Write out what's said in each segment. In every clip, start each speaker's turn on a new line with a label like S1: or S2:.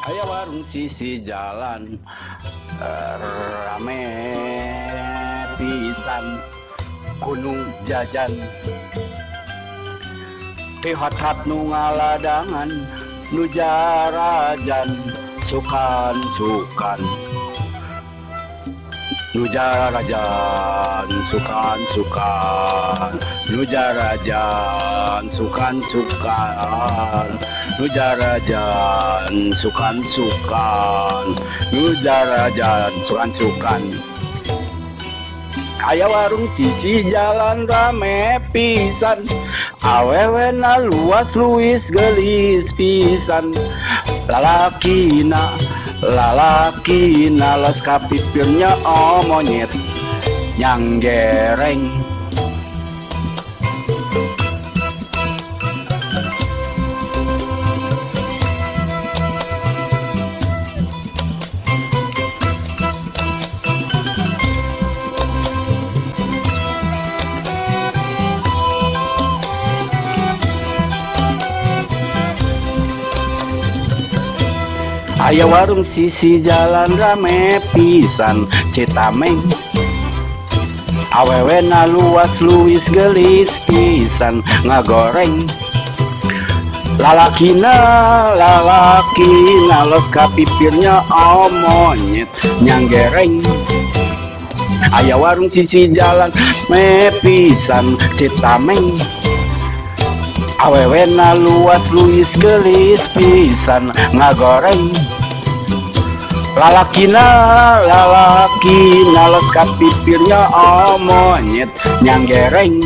S1: Aya warung sisi jalan rame pisan gunung jajan tihat nu ngaladangan nu jarajan sukan-sukan nu jarajan sukan-sukan nu jarajan sukan-sukan nu jarajan sukan-sukan nu jarajan sukan-sukan. Aya warung sisi jalan rame pisan awewena luas luis gelis pisan lalakina lalakina los kapipirnya oh monyet nyang gereng. Aya warung sisi jalan rame pisan Citameng awewena luas luis gelis pisan ngagoreng lalakina lalakina los kapipirnya oh monyet nyanggereng. Aya warung sisi jalan me pisan Citameng awewena luas luis gelis pisan ngagoreng lalakina lalakina los kapipirnya oh monyet nyanggereng.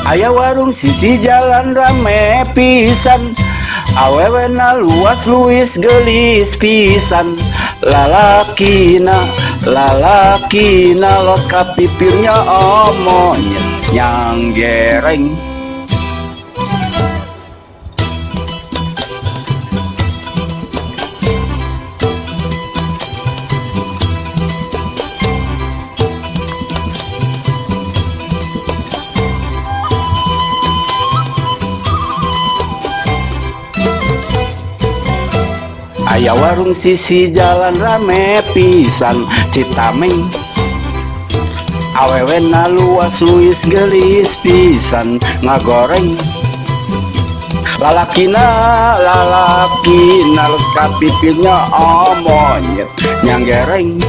S1: Aya warung sisi jalan rame pisan awewena luas luis gelis pisan lalakina lalakina los kapipirnya oh monyet nyang gereng. Aya warung sisi jalan rame pisan Citameng awewena luas luis gelis pisan ngagoreng lalakina lalakina los kapipirnya oh monyet nyanggereng.